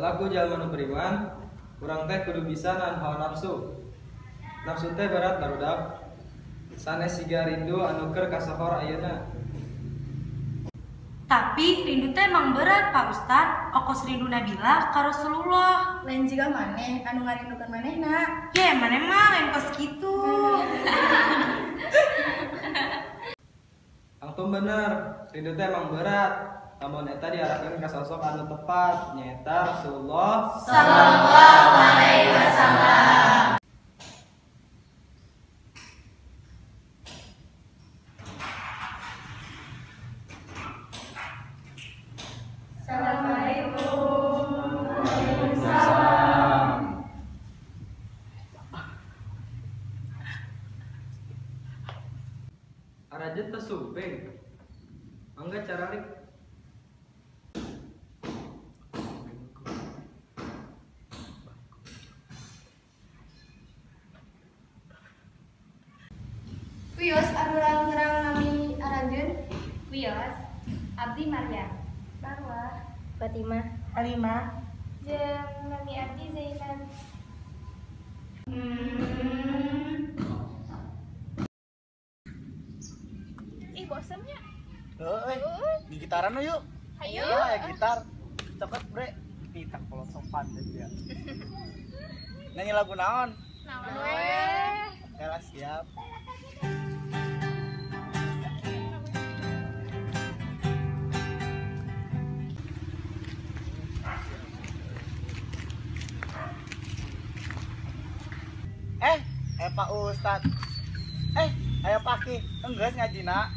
Salaku jalma nu beriman, urang teh kudu bisa nahan hawa nafsu. Nafsu teh berat barudak. Sanes siga rindu anu keur kasohor ayeuna. Tapi rindu teh emang berat Pak Ustad. Okos rindu Nabila ka Rasulullah. Lain jiga maneh anu ngarindukeun manehna. Ye, maneh mah lain kos kitu. Angtum bener, rindu teh emang berat. Lamun eta diarahkeun ka sosok anu tepat, nyaeta Rasulullah sallallahu alaihi wasallam. Assalamualaikum. Waalaikumsalam. Arajeun teh sumping. Mangga caralik. Wios arurang-rang nami aranjeun. Wios, abdi Maria. Marwah. Fatimah. Halimah. Jeung nami abdi Zainab. Ih, bosennya. Heuh, di gitaran yuk. Hayu. Ya gitar. Cokot, Bre. Kita kolot sopan deh ya. Nyanyi lagu naon? Naon we. Oke siap. Pak Ustad. Ayo paki, enggeus ngajina.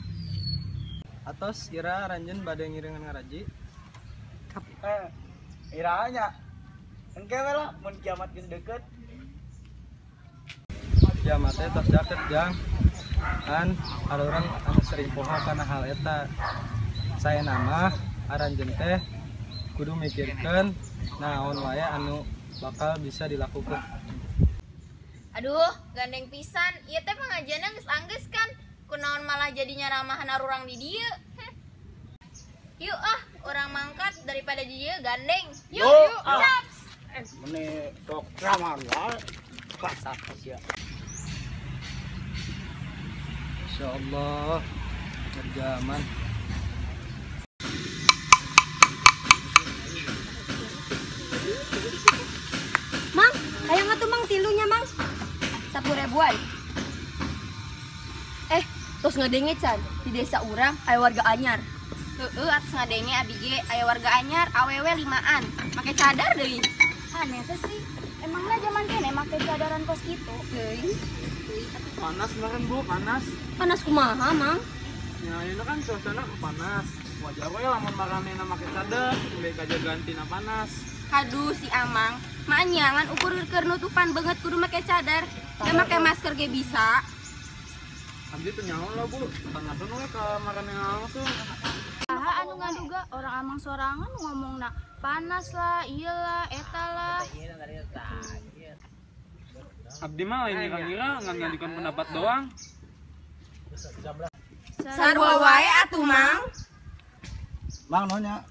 Atos ira aranjeun bade ngiringan ngaraji. Ira nya. Engke we lah mun kiamat geus deukeut. Kiamat teh tos deukeut, Jang. Kan arurang anu sering poho kana hal eta. Saena mah aranjeun teh kudu mikirkeun naon wae anu bakal bisa dilakukeun. Aduh, gandeng pisan. Ieu teh pengajianna geus anggeus kan. Kunaon malah jadinya ramahan arurang di dieu. Yuk ah, urang mangkat daripada di dieu gandeng. Yuk, yuk, caps. Meni sok ramah wae. Pasar sia. Insyaallah berjaman. Mang, hayang atuh Mang tilunya Mang. 10 ribuan. Tos ngadenge can di desa urang aya warga anyar. Heeh, atos ngadenge abi ge aya warga anyar awewe 5an, make cadar deui. Aneh teh sih. Emangnya zaman kene make cadaran kos kitu? Teuing. Panas kemarin Bu, panas. Panas kumaha, Mang? Ya, ini kan suasana panas. Wajar we lamun maranehna make cadar, bae kajagaan tina panas. Aduh si Amang, maanyangan ukur keur nutupan beungeut kudu make cadar. Da make masker ge bisa. Abdi teu nyaho lah Bu, tanyakeun we ka maranehna langsung. Saha anu ngaduga orang Amang sorangan ngomongna panas lah, ieu lah, eta lah. Abdi mah lain ngira-ngira ngan ngajukan pendapat doang. Sarua wae atuh Mang. Mang nonya.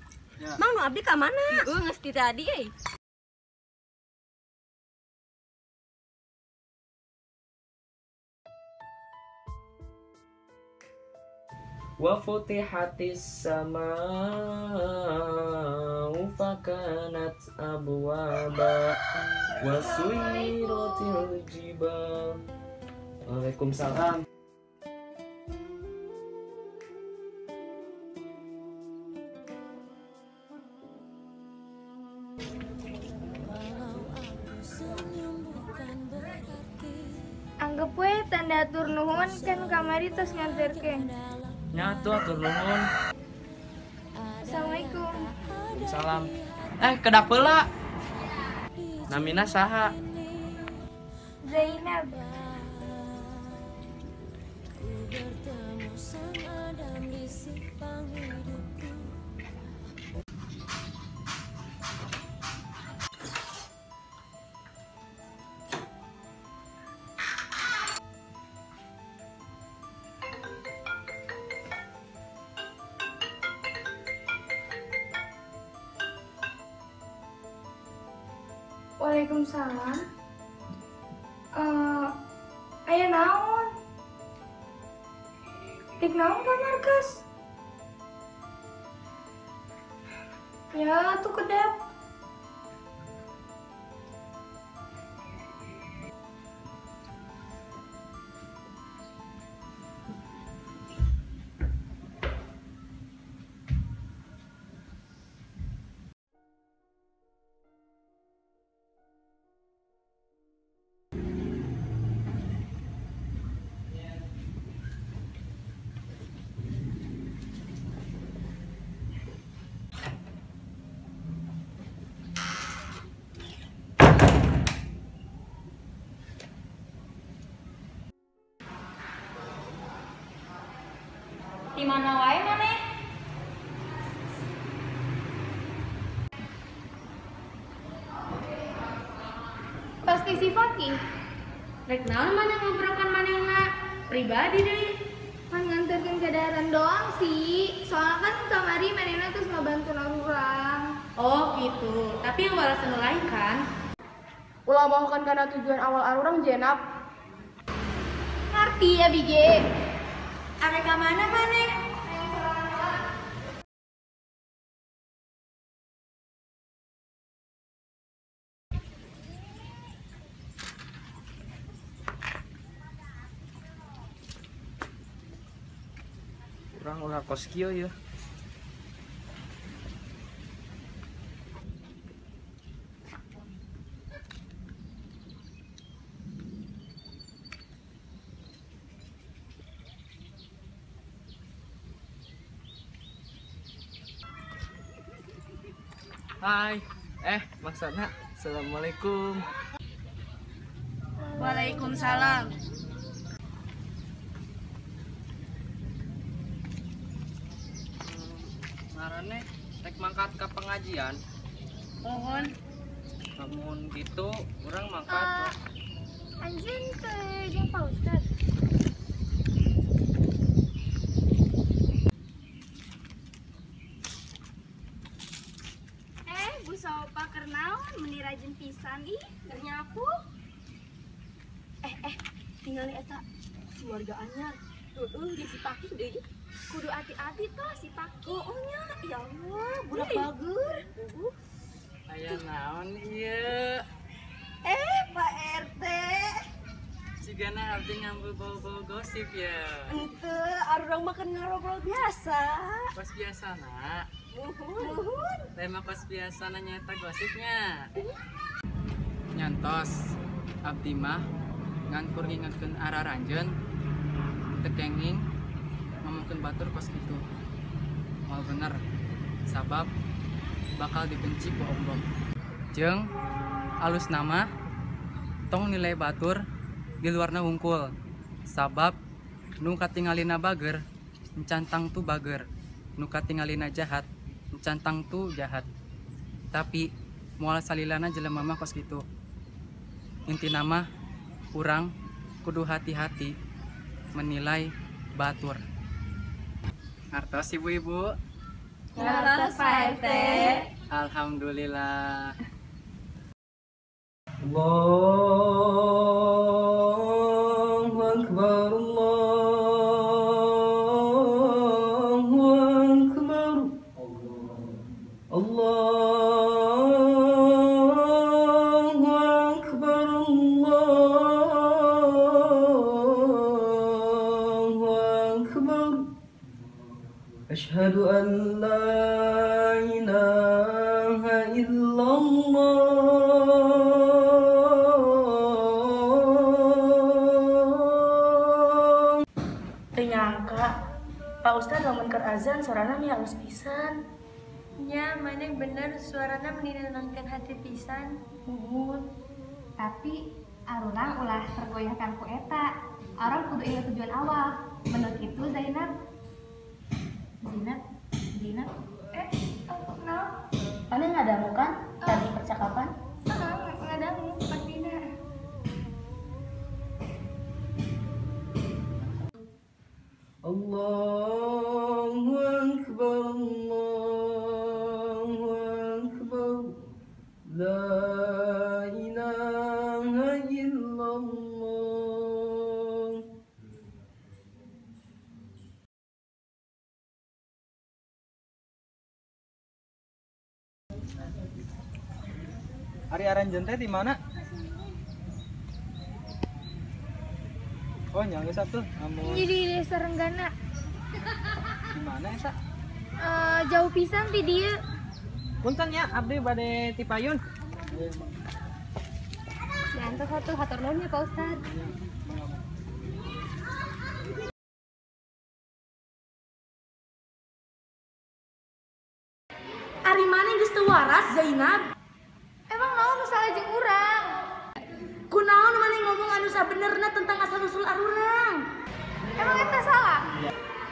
Mang nu abdi ka mana? Heueuh geus ti tadi euy. Wa futihatis samaa'u fakanat abwaba wa suiratil jibal. Waalaikumsalam. Anggep we tanda atur nuhun kan kamari tos nganterkeun. Nya atuh atur nuhun. Assalamualaikum. Salam. Kedap heula. Namina saha? Zainab. Waalaikumsalam. Aya naon? Tik naon ka markas? Ya, tuh kedap. Di mana wae maneh? Pasti si Fakih. Rek naon maneh ngobrolkan manehna? Pribadi deui. Pan nganterkeun kadaharan doang sih. Soalnya kan kamari manehna terus ngebantu urang. Oh gitu. Tapi yang walasan lain kan? Ulah mahukan karena tujuan awal arurang jenap. Ngerti ya bige. Arek ka mana maneh? Urang ulah kos kieu ya. Hai, maksudnya assalamualaikum. Waalaikumsalam. Marane rek mangkat ke pengajian. Mohon. Namun gitu, orang mangkat. Anjeun ke jeung Pak Ustad. Bu Sopa kernaon meni rajin pisan ih keur nyapu. Tinggal eta si warga anyar. Heeh, jeung si Pakih deui. Kudu hati-hati toh si Pakih. Oh nya, ya Allah, budak bager. Aya naon ieu? Pak RT. Sigana abdi ngambil bau-bau gosip ya. Henteu, arurang mah keur ngarobrol biasa. Kos biasana. Muhun. Tema kos biasana nyaeta gosipnya. Nyantos abdi mah ngan kur ngingetkeun araranjeun teu kenging ngomongkeun batur kos kitu. Moal bener sabab bakal dibenci ku Allah. Jeung alus nama tong nilai batur di luarna wungkul sabab nu katingalina bager encantang tu bager, nu katingalina jahat encantang tu jahat. Tapi moal salilana jelema mah kos kitu. Intina mah urang kudu hati-hati menilai batur. Ngartos ibu-ibu? Ngartos Pak RT. Alhamdulillah. Allahu Akbar, Allahu Akbar, Allahu Akbar, Allahu Akbar. Ashhadu an la ilaha illallah. Teu nyangka Pak Ustad lamun keur azan sorana meni halus pisan. Nya, maneh bener suarana meni nenangkeun hati pisan. Muhun. Tapi arurang ulah tergoyahkan ku eta. Arurang kudu ingat tujuan awal. Bener kitu Zainab. Zainab, Zainab. No. Maneh ngadangu kan tadi percakapan? Heeh, ngadangu pastina. Allahu Akbar, Allahu Akbar, la Ari aranjeun teh di mana? Oh, nya geus atuh. Amun Jadi desa Renggana. Di mana eta? Jauh pisan ti dieu. Punten ya, abdi bade tipayun. Diantos atuh hatur nuhun ya Pak Ustad. Ari maneh geus teu waras Zainab? Emang naon nu salah jeung urang? Kunaon maneh ngomong anu sabenerna tentang asal usul arurang? Emang eta salah?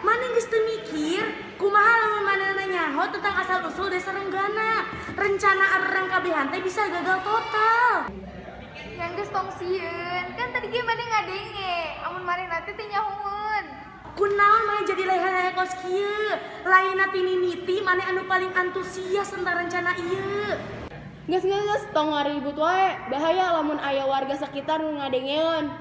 Maneh geus teu mikir kumaha lamun manehna nyaho tentang asal usul desa Renggana. Rencana arurang kabehan teh bisa gagal total. Yang geus tong sieun, kan tadi ge maneh ngadenge. Amun manehna teh teu nyahoeun. Kunaon maneh jadi leha-leha kos kieu? Lainna ti mimiti maneh anu paling antusias tentang rencana ieu. Geus geus tong ngaribut wae, bahaya lamun aya warga sekitar nu ngadengeun.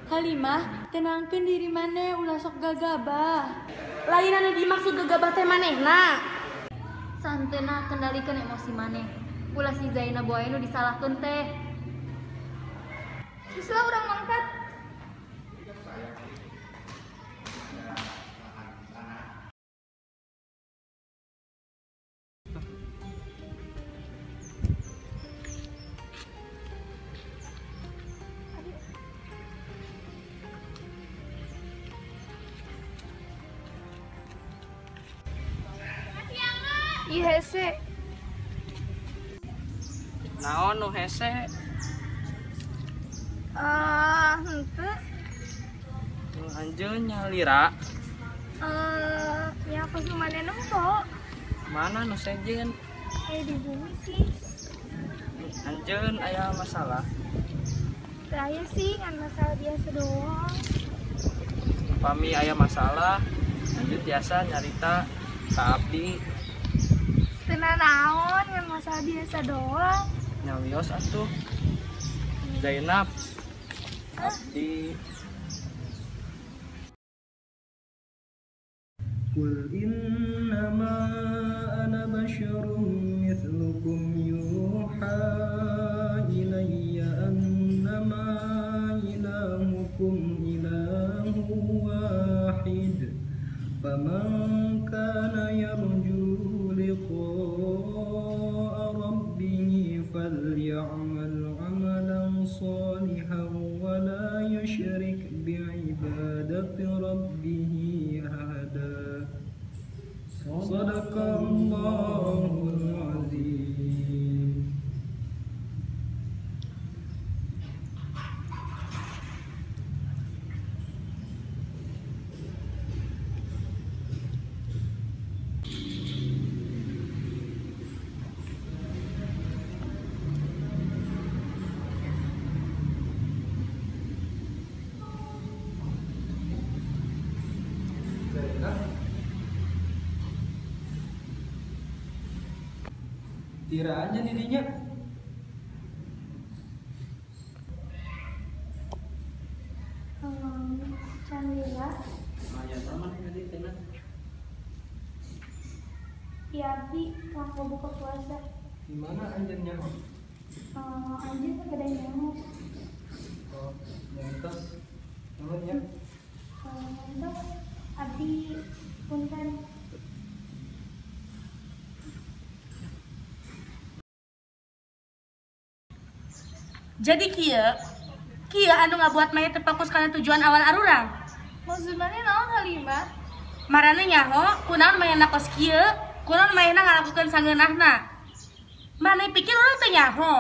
Halimah, tenangkeun diri maneh ulah sok gagabah. Lain anu dimaksud gegabah teh manehna. Santeuna kendalikan emosi maneh. Ulah si Zainab wae nu disalahkeun teh. Geus lah urang mangkat. Ih hese. Naon nu hese? Henteu. Nu anjeun nyalira. Ya aku maneh nempo. Mana nu sejen? Aya di bumi sih. Anjeun aya masalah? Teu aya sih, ngan masalah biasa doang. Upami aya masalah, anjeun tiasa nyarita ka abdi. Teu nanaon, ngan masalah biasa doang. Nyawios atuh. Zainab. Abdi. Qul innama ana basyarum mithlukum yuha ilayya annama ilahukum ilahu wahid faman kana yarju liqa'a rabbih falyamal 'amalan salihan wa la yusyrik bi'ibadati rabbih ahada. Sadaqallahul azim. Tira aja dirinya. Canlila. Maya sama tadi tena. Ti abdi kanggo buka puasa. Di mana anjeunnya? Anjeun teh beda nyaho. Oh, nyantos. Nuhun ya. Nyantos abdi punten. Jadi kieu, kieu anu ngabuat maneh teu fokus kana tujuan awal arurang. Maksud maneh naon Halimah? Marane nyaho kunaon manehna kos kieu, kunaon manehna ngalakukeun sangeunahna. Maneh pikir urang teu nyaho.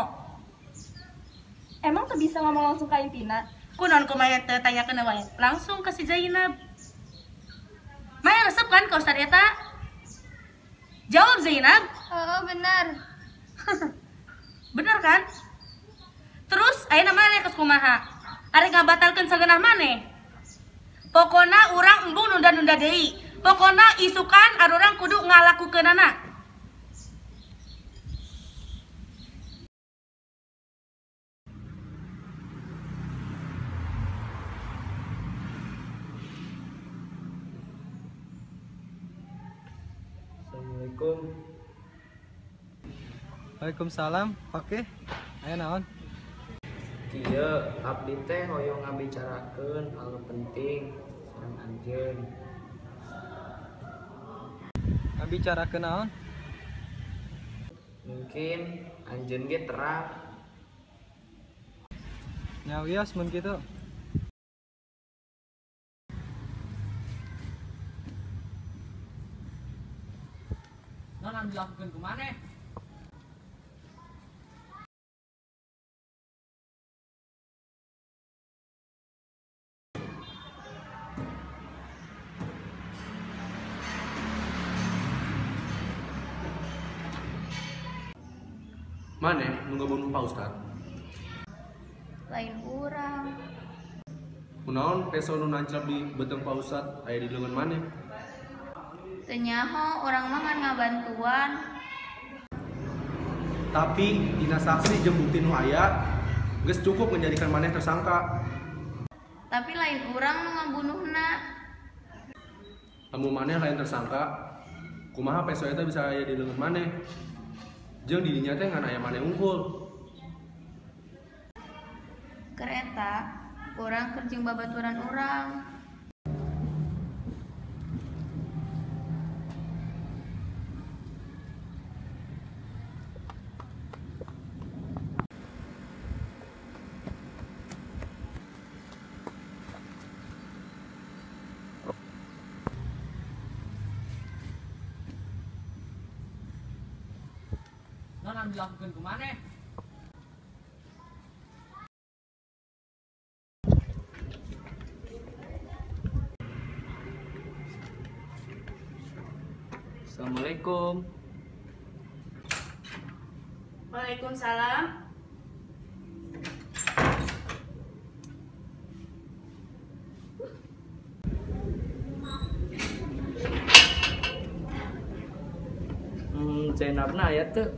Emang teu bisa ngomong langsung ka intina? Kunaon ku maneh teu tanyakeun wae langsung ke si Zainab. Maneh resep kan ka ustad eta? Jawab Zainab. Heeh, benar. Bener kan? Terus ayeuna maneh kos kumaha? Arek ngabatalkeun sageunah maneh? Pokona urang embung nunda-nunda deui. Pokona isukan arurang kudu ngalakukeunana. Assalamualaikum. Waalaikumsalam, Fakih. Aya naon? Kieu abdi teh hoyong ngabicarakeun hal nu penting sareng anjeun. Ngabicarakeun naon? Mungkin anjeun ge terang. Nya wios mun kitu. Naon anu dilakukeun ku maneh? Maneh nu ngabunuh Pak Ustad? Lain urang. Kunaon peso nu nancap di beuteung Pak Ustad aya di leungeun maneh? Teu nyaho, urang mah ngan ngabantuan. Tapi dina saksi jeung bukti nu aya geus cukup menjadikan maneh tersangka. Tapi lain urang nu ngabunuhna. Lamun maneh lain tersangka, kumaha peso eta bisa aya di leungeun maneh? Jeung di dinya teh ngan aya maneh unggul. Kereta, urang keur jeung babaturan urang. Naon anu dilakukeun ku maneh? Assalamualaikum. Waalaikumsalam. Zainabna aya teu?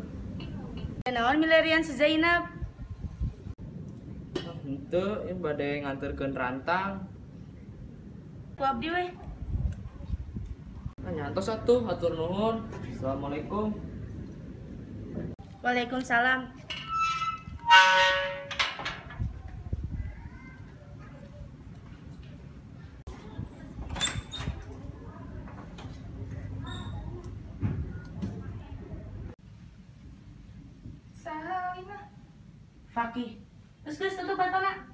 Naon milarian si Zainab? Henteu, ieu bade nganterkeun rantang. Ku abdi weh. Nah, nyantos atuh, hatur nuhun. Assalamualaikum. Waalaikumsalam. Saha lima? Fakih. Terus geus tutup batona.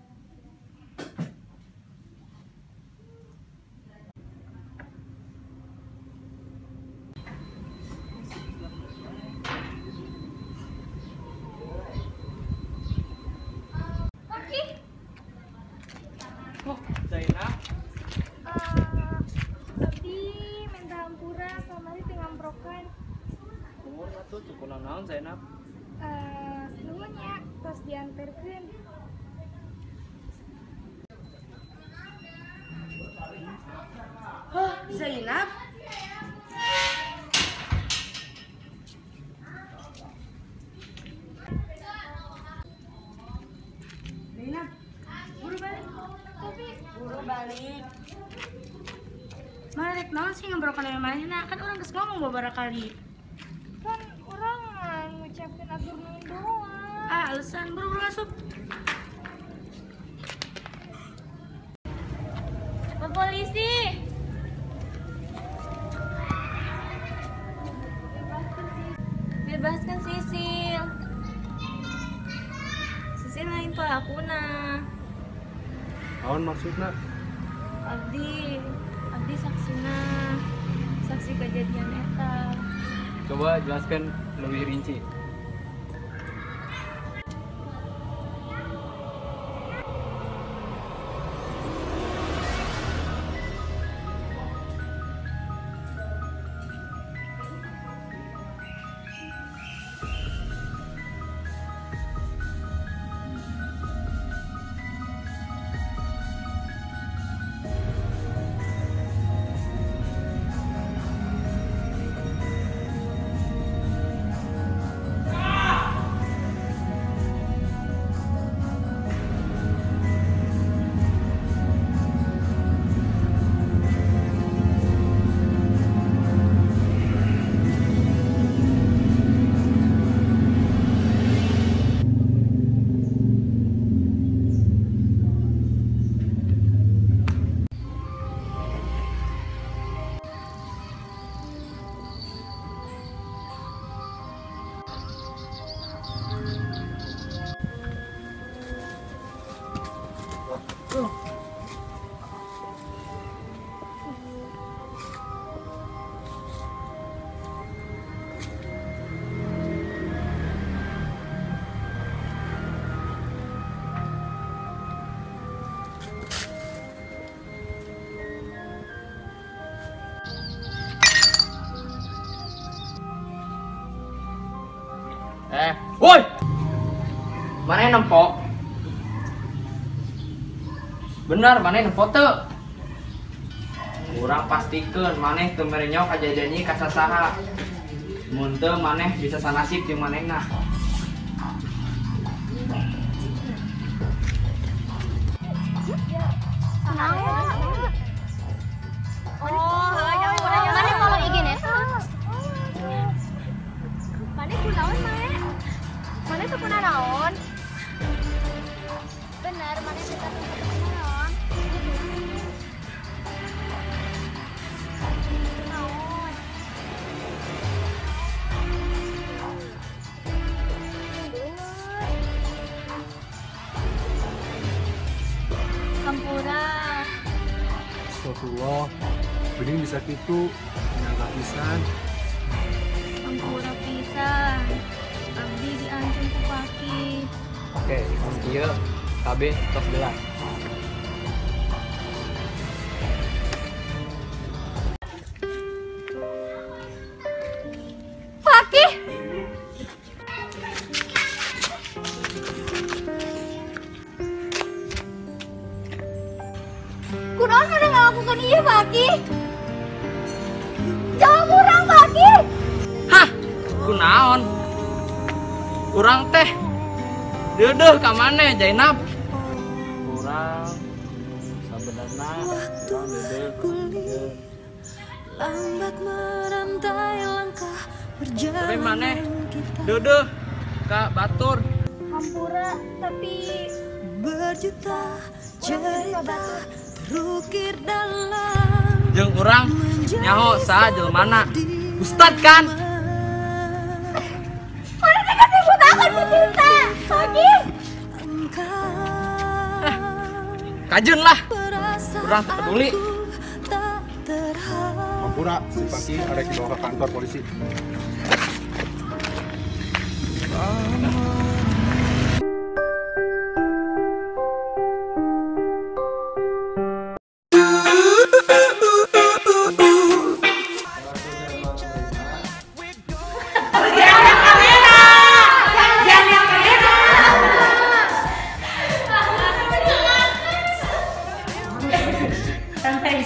Fakih. Oh, Zainab. Abdi minta hampura kamari teu ngamprokan. Nuhun atuh cukup naon Zainab? Nuhun ya, tos dianterkeun. Oh, Zainab. Zainab, buru balik. Tapi buru balik. Mana rek naon sih ngamprokan ame manehna? Kan urang geus ngomong beberapa kali. Kan urang ngucapkeun atur nuhun doang. Ah, alasan buru-buru masuk. Pak polisi. Bebaskan Sisil. Sisil lain pelakuna. Naon maksudna? Abdi, abdi saksina, saksi kejadian eta. Coba jelaskan lebih rinci. Woi, mana nempo? Bener, mana nempo teu? Urang pastikeun maneh teu mere nyaho kajadian ieu ka sasaha. Mun teu maneh bisa sanasib jeung manehna. Oh, maneh follow IG nya? Maneh kunaon maneh? Maneh tuh kunaon? Bener, maneh teh kunaon? Kunaon? Hampura. Astagfirullah, bening bisa kitu, nyangka pisan. Hampura pisan. Abdi diancam ku Paki. Oke, mun kieu kabeh tos jelas. Paki. Kunaon maneh ngalakukeun ieu, Paki? Jawab urang, Paki. Hah, kunaon? Urang teh deudeuh ka maneh, Zainab. Urang sabenerna urang deudeuh ka maneh. Lambat merantai langkah Tapi maneh perjalanan kita. Deudeuh ka batur. Hampura, tapi Berjuta cerita terukir dalam Jeung urang nyaho saha jelmana. Ustad kan? Maneh teh kasih butakan ku cinta, Paki. Kajeun lah. Urang teu peduli. Hampura, si Paki arek dibawa ke kantor polisi. Santai.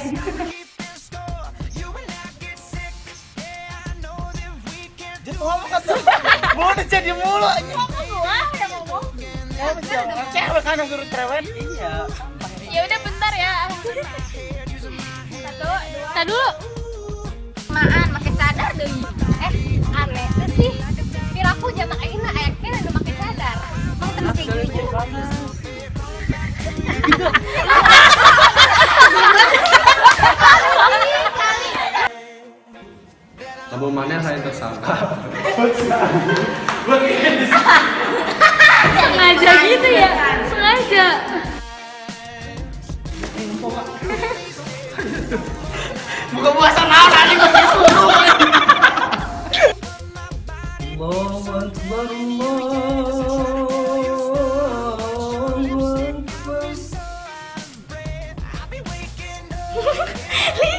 Jadi ngomong kan tuh. Mulu jadi mulu aja. Ngomong gua yang ngomong. Cewek kan yang suruh cerewet. Iya. Ya udah bentar ya. Satu, dua. Tar dulu. Maan make cadar deui. Aneh teh sih. Piraku jamak ayeuna aya keneh nu make cadar. Mang teu make gitu. Lamun maneh lain tersangka. Sengaja gitu ya? Sengaja. Buka puasa naon anjing geus disuruh. Allahu Akbar, Allahu Akbar. Li,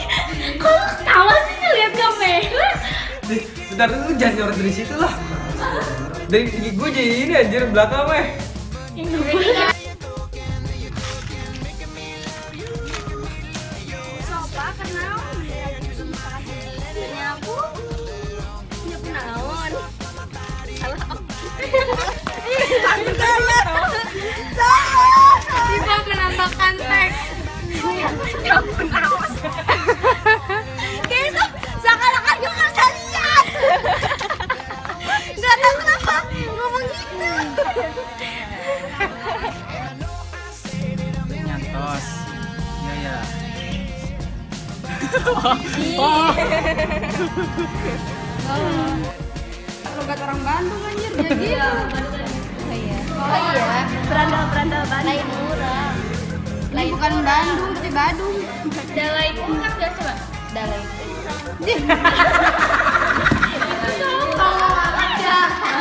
kok lu ketawa sih ngeliat kamera? Bentar, lu jangan nyorot dari situ lah. Dari gue jadi ini anjir belakang meh. Sopa kenaon? Nyapu? Nyapu naon? Salah. Salah. Tiba menambahkan teks. Nyapu naon? Kayaknya seakan-akan gue nggak bisa lihat. Nggak tahu kenapa ngomong gitu. Nyantos. Iya ya. Oh. Logat orang Bandung anjir dia gitu. Oh iya. Oh iya. Berandal-berandal Bandung. Lain urang. Ini bukan Bandung tapi Badung. Da lain urang gak coba? Da lain urang.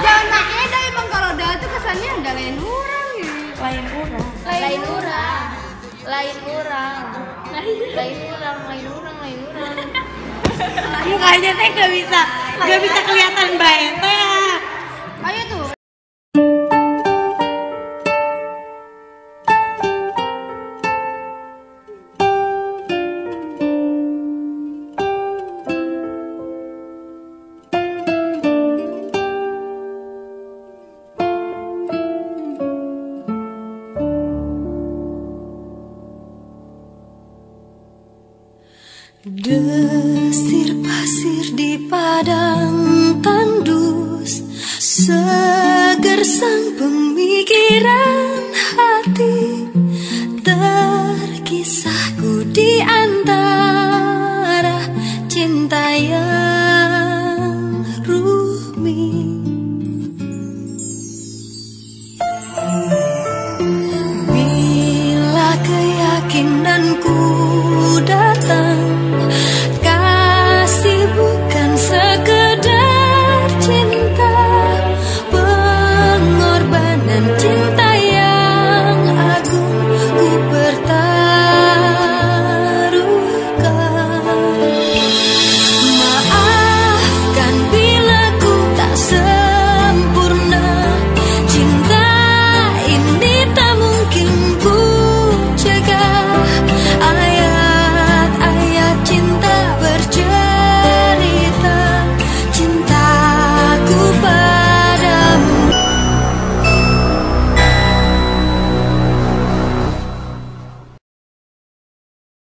Jangan pakai da, emang kalau da tuh kesannya da lain urang gitu. Lain urang. Lain urang. Lain urang. Lain urang, lain urang, lain urang. Mukanya teh gak bisa kelihatan bae teh. Ayo tuh. Desir pasir di padang tandus, seger sang pemikiran hati, terkisahku di antara cinta yang rumit.